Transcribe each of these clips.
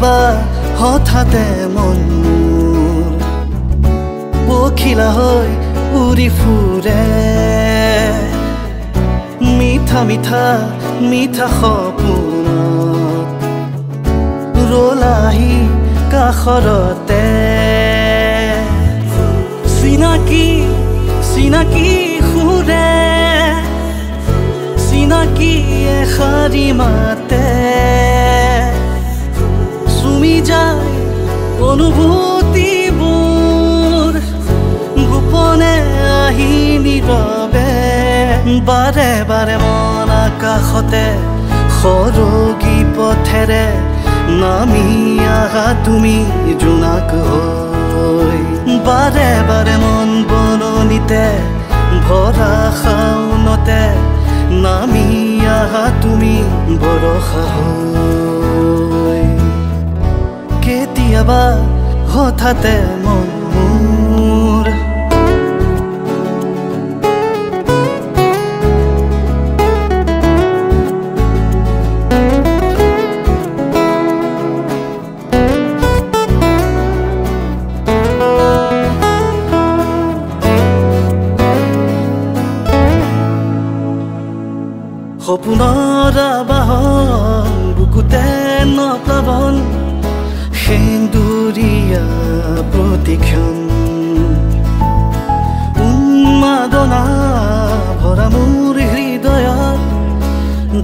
কেতিয়াবা হঠাতে মন মোৰ পখিলা হৈ উৰি ফুৰে। মিঠা মিঠা মিঠা সপোনত ৰলাহি কাষৰতে, চিনাকি চিনাকি সুৰে চিনাকি এষাৰি মাতে, চুমি যায় অনুভূতিবোৰ গোপনে আহি নীৰৱে। বাৰে বাৰে মন আকাশতে সৰগী পথেৰে নামি আহা তুমি জোনাক হৈ। বাৰে বাৰে মন বননিতে ভৰা শাওনতে নামি আহা তুমি বৰষা হৈ। কেতিয়াবা হঠাতে মন মোৰ সপোনৰ আবাহন বুকুতে নপ্লাৱন সেন্দুৰীয়া প্ৰতিক্ষণ, উন্মাদনা ভৰা মোৰ হৃদয়ত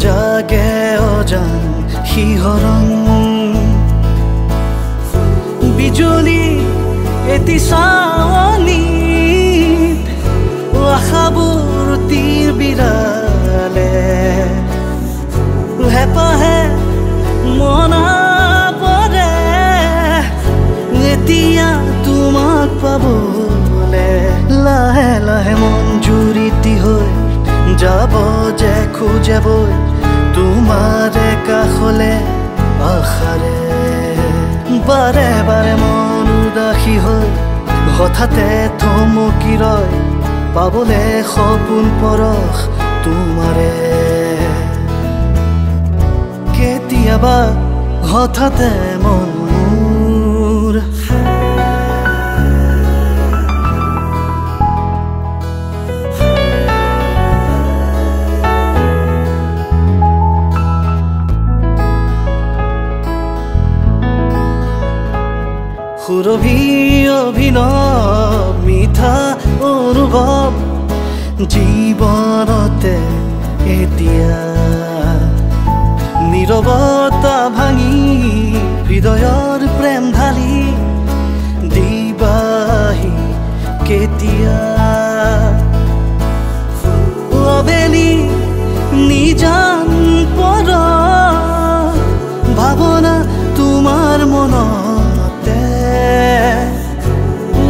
জাগে অজান শিহৰণ। বিজুলী এটি চাৱনিত আশাবোৰ তীৰ বিৰালে, হেঁপাহে মনা পৰে এতিয়া তোমাক পাবলে। লাহে লাহে মন জুৰিটি হৈ যাব যে খোজে বৈ তোমাৰে কাষলে আশাৰে। বাৰে বাৰে মন উদাসী হৈ হঠাতে থমকি ৰয় পাবলে সপোন পৰশ তোমাৰে। কেতিয়াবা হঠাতে মন মোৰ সুৰভি অভিনৱ মিঠা অনুভৱ জীৱনতে এতিয়া, নীৰৱতা ভাঙি হৃদয়ৰ প্ৰেম ঢালি দিবাহি কেতিয়া। আবেলি নিজান পৰ ভাৱনা তোমাৰ মনতে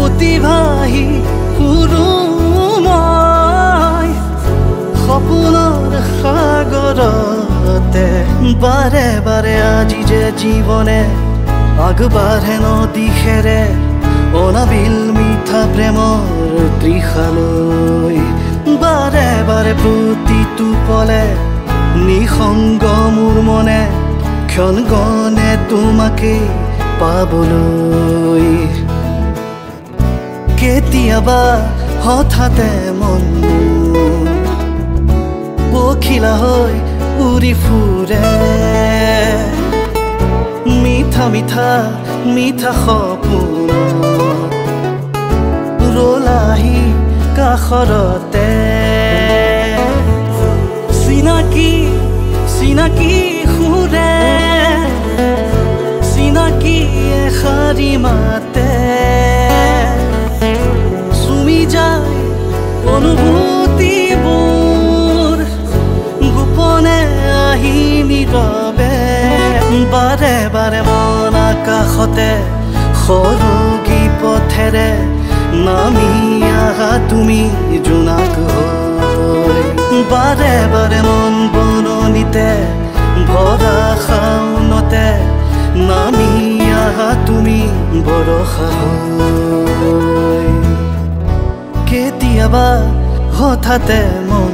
অতিবাহী সুৰুময় সপোনৰ সাগৰতে। বাৰে বাৰে আজি যে জীৱনে আগবাঢ়ে নদীশেৰে অনাবিল মিঠা প্ৰেমৰ তৃষালৈ। বাৰে বাৰে প্ৰতিটো পলে নিসংগ মোৰ মনে ক্ষণ গণে তোমাকে পাবলৈ। কেতিয়াবা হঠাতে মন পখিলা হৈ উৰি ফুৰে, মিঠা মিঠা মিঠা সপোন ৰলাহি কাষৰতে, চিনাকি চিনাকি সুৰে চিনাকি এষাৰি মাতে, চুমি যায় অনুভূতিবোৰ গোপনে আহি নীৰৱে। বাৰে বাৰে মন আকাশতে সৰগী পথেৰে নামি আহা তুমি জোনাক হৈ। বাৰে বাৰে মন বননিতে ভৰা শাওনতে নামি আহা তুমি বৰষা হৈ। কেতিয়াবা হঠাতে মন